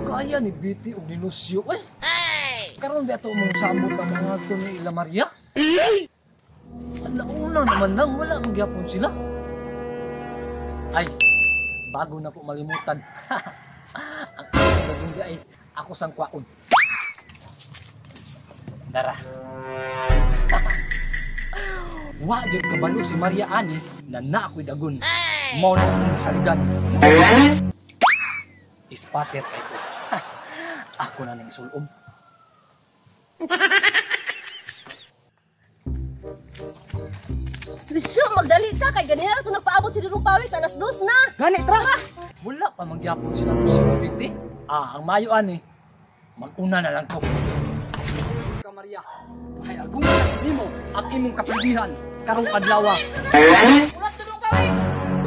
Kaya ni Betty og ni Lucio eh. Karon ba ato mong samot ang mga to ni Ila Maria? Alauna naman lang, wala man gyapon sila. Ay, bago na ko malimutan. Ang akong gagawin ay ako sang kwaon. Dara. Wa gyud kabalo si Maria ani na na ako'y dagon. Mao na akong gisaligan. Ispater kay ko. Ako na ning isulob. Lucio, magdali ka kay ganina to nagpaabot si Dudong Pawis alas 2 na. Gani tra. Wala pa mangyapon sila Lucio Betty. Ah, ang mayo ani. Mag-una na lang ko. Ka Maria, ay agungan nimo ang imong kapilihan karong adlaw. Ulat Dudong Pawis.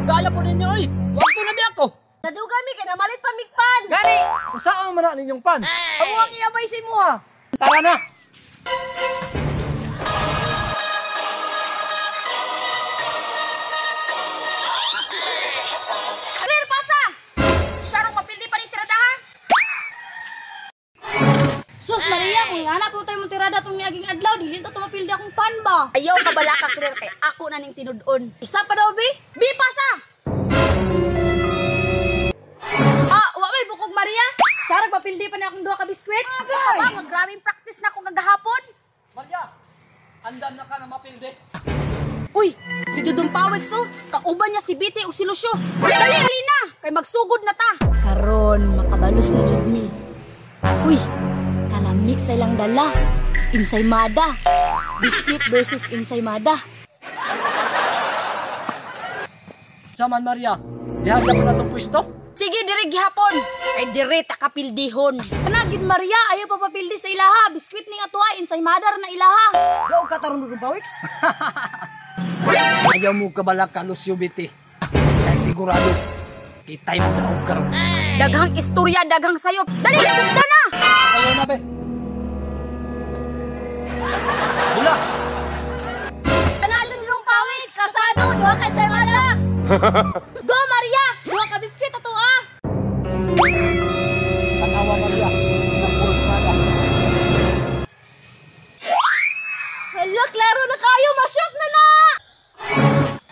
Daya po ninyo oy. Wa ko na biya ko. Nadugay mi kay namalit pa migpan. Gani. Unsaon man na ninyong pan? Amo ang iabay sa imo ha. Tara na. Clear pasa! Siya rong mapildi pa ni tirada ha? Sus Maria, kung anak po tayo mong tirada itong miaging adlaw, dili to mapildi akong pan ba? Ayaw ka bala ka, Clear, kay ako na ning tinud-on. Isa pa daw, bi? Bi pasa! Ah, wa may bukog Maria. Siya mapildi pa ni akong duha ka biskwit. Aba, magrabing practice na akong kagahapon. Maria, andam na ka na mapildi. Uy, si Dudong Pawis oh, kauban niya si Betty o si Lucio. Dali, dali na, kay magsugod na ta. Karon makabalos na jud mi. Uy, kalamig sa ilang dala. Ensaymada. Biscuit versus ensaymada. Saman Maria, diha ka na tong pwesto. Sige, diri gihapon. Kay diri ta kapildihon. Ana gid Maria, ayaw pa papildi sa ilaha. Biscuit ning atuwa, ensaymada ra na ilaha. Daw ka taron Dudong Pawis. Ayaw mo kabala ka Lucio Betty. Kay sigurado kitay mo daog karon. Daghang istorya, daghang sayop. Dali, sugda na. Ayaw na be. Bula. Ana Dudong Pawis, kasado duha ka ensaymada. Go Maria, duha ka biscuit atuwa. Tanawa Maria. Hala, klaro na kayo, ma-shoot na na.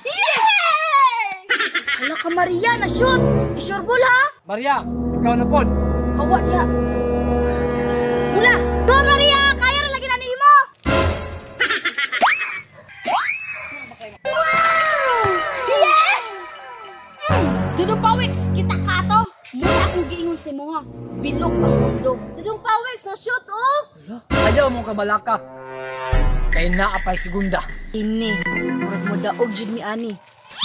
Yes! Hala ka Maria, na-shoot. I-sure ball ha. Maria, ikaw na pod. Hawa niya. Bula. Go Maria, kaya ra lagi na nimo. Wow! Yes! Dudong Pawis, kita ka to. Muna akong giingon sa imo ha. Bilog ang mundo. Dudong Pawis, na-shoot oh. Ayaw mo kabalaka. Kay naa pa'y segunda. Ini, murag mo daog jud mi ani.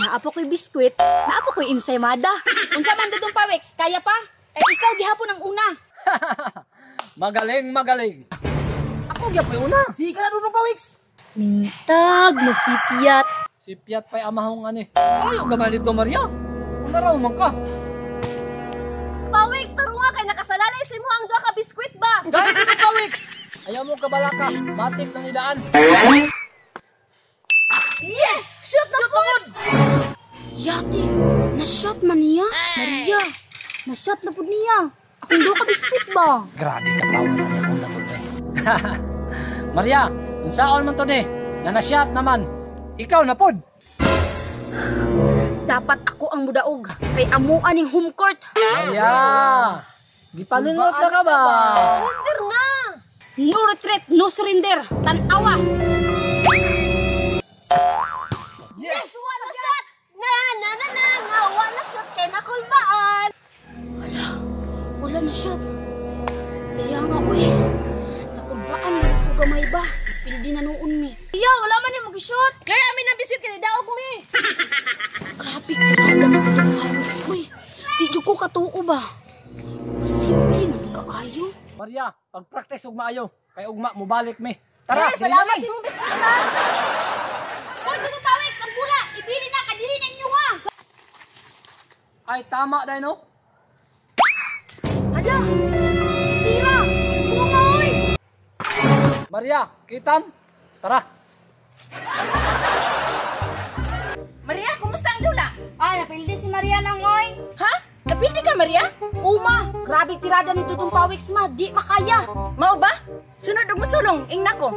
Naa pa ko'y biskwit, naa pa ko'y ensaymada. Unsa man Dudong Pawis, kaya pa? Kay ikaw gihapon ang una. Magaling, magaling. Ako gyapon una. Sige ka na Dudong Pawis. Mintag na sipyat. Sipyat pa'y amahong ani. Ayaw gamay dito Maria. Una raw man ka. Pawis, tarunga kay nakasalalay sa imo ang duha ka biskwit ba? Gani Dudong Pawis. Ayaw mo kabalaka. Matik nang idaan. Yes! Shoot na pod! Yati, na-shot man niya. Maria, na-shot na pod niya. Akong duha ka biskwit ba? Grabe ka power na niya kung dagon eh. Maria, unsaon man to ni? Na na-shot naman. Ikaw na pod. Dapat ako ang mudaog kay amuan ning home court. Maria, gipalingot na ka ba? Surrender na! No retreat, no surrender. Tan-awa. Yes! Wala shot! Na na na na na! Wala shot kay nakulbaan! Wala, wala na shot. Saya nga uy. Nakulbaan ko gamay ba? Pildi na noon mi. Iya, wala man yung mag-shoot! Kaya amin ang biskwit kay daog mi! Grabe, tiraga na ko itong Pawis uy. Di jud ko katuo ba? Simple man kaayo. Maria, pag-practice ug maayo. Kay ugma mobalik mi. Tara, Tara, salamat sa imong biskwit ha! Hoy, Dudong Pawis, ang bula! Ibili na, kadili na inyo ha! Ay, tama dahil no? Hala! Tira! Bunga oy! Maria, kitam? Tara. Maria, kumusta ang dula? Ah, napildi si Maria nang oy. Ha? Napildi ka, Maria? Uma, grabe tirada ni Dudong Pawiks, ma. Di makaya. Mao ba? Sunod og mosulong, ingna ko.